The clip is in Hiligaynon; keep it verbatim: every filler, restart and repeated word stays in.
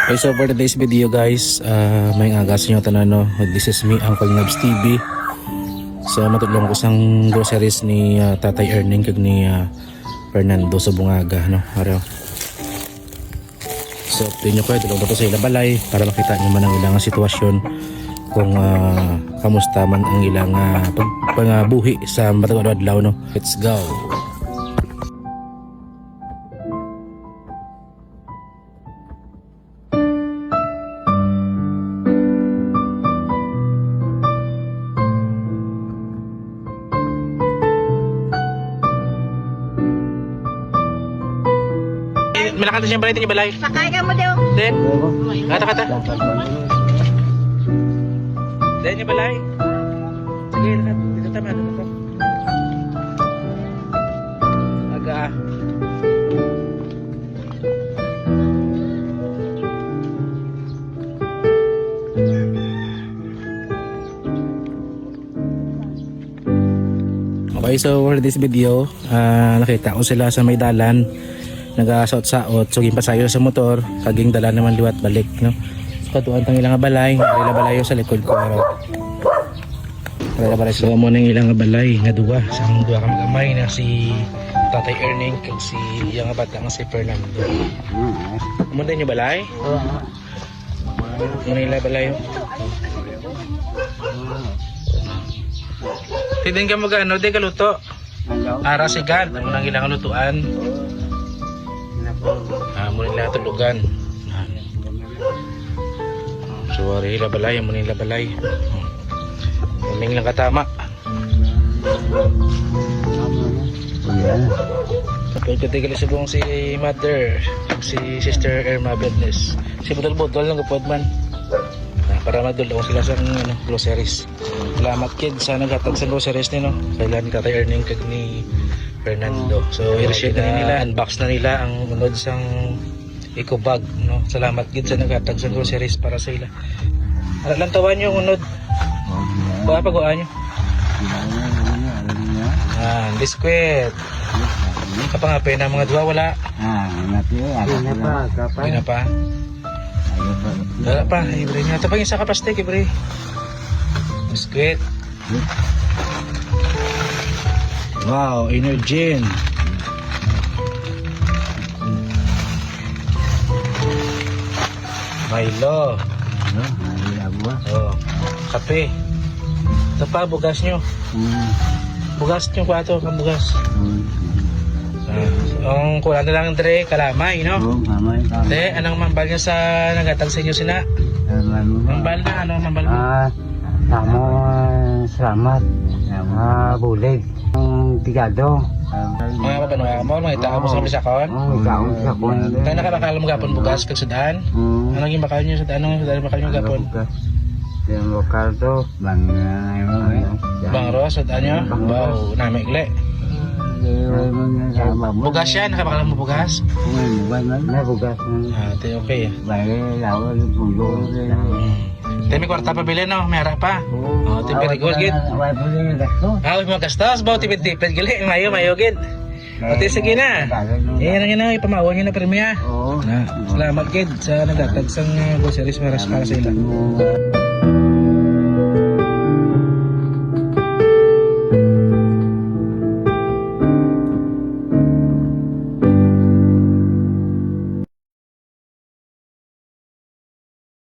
Okay, so for today's video, guys, ah, may aga sa inyo tanan, no? This is me, Uncle Nobs T V. So, matudlong ko sang groceries ni, ah, Tatay Erning kag ni, ah, Fernando sa bungaga, no? Ari, oh. So, tingnan ko, tulong ko to sa ila balay para makita niyo man ang ilang sitwasyon kung, ah, kamusta man ang ilang, ah, pag-, pangabuhi sa matag adlaw, no? Let's go. Malakat siya balay, niya balay. Sakay ka mo daw. Then, kata, kata. Then niya balay. Sige, lakat. Dito tama, dito to. Aga. Okay, so for this video, ah, nakita ko sila sa may dalan, nagasaot-saot, so ginpasayo sa motor, kag gindala naman liwat balik, no? So, katuan tang ilang balay, ila balay sa likod ko, aro. Wala pala. So, amo nang ilang balay nga duwa. Sa among duwa ka mag-amay na si Tatay Erning kag si iyang bata nga si Fernando. Amo din yung balay? Oo. Amo na ila balay, oh. Di din ka mag-ano, di ka luto. Ano? Ara si God, amo nang ilang lutuan. Ano po? Ah, amo nila tulugan. So, ari ila balay, amo nila balay. Kaming lang katama. Ayan. Kapag katigal subong si Mother, si Sister Irma Bernes. Si Budol-Budol lang gupod man. Ah, para madulong sila sa, ano, groceries. Salamat, kid, sa naghatag sa groceries ni, no? Kailan ni Tatay Erning kag ni Fernando. So, i-share na nila, unbox na nila ang unod sang eco bag, no? Salamat gid sa naghatag sa groceries para sa ila. Ara lang, tawa niyo ang unod. Kuha pa, kuha niyo. Ah, biskwit. Kapangapin ang mga duwa, wala. Ah, ano po, ano Hindi na po. Pa, kapal. Hindi na pa. Ano po? Wala pa, ibre niya. Ito pa yung isa ka plastic, ibre. Biskwit. Wow, Energen. Milo. Ano? Ay, agwa. Oh, kape. Ito pa, bugas nyo. Mm. Bugas nyo, kwato, ang bugas. Mm. Ah, ang kulang na lang, Dre, kalamay, no? Oo, kalamay, kalamay. Te, anong mambal nyo sa naghatag sa inyo sina? Salamat. Mambal na, ano, mambal mo? Ah, Amo, salamat. Ah, bulig. Ang tigado. Mga kapatid, mga amor, mga itaon mo sa Oo. Bisakon? Oo, itaon sa Bisakon. Tayo nakabakal mo gapon bugas kag sudaan? Oo. Ano yung bakal nyo sudaan? Ano yung sudaan bakal nyo gapon? Bugas. Yung bakal to, bang, ano, Ano? Bang Ros, sudaan nyo? Bang Ros. Wow, nami gle. Bugas yan, nakabakal mo bugas? May bugas na. May bugas na. Ah, te, okay. Bale, lawa yung pundo. Hmm. Te, may kwarta pa bilin, no? May ara pa. Oo. Oh, te, very good, gid. Wala pa rin yung gasto. Ah, may mga gastos. Bawo, tipid-tipid, gali. Mayo, mayo, gid. O, te, sige na. Bagay, no? Eh, ano yun, ipamawan nyo na, pirmi, ah. Oo. Ah, salamat, gid, sa naghatag sang, ah, groceries para, para sa ila. Oo.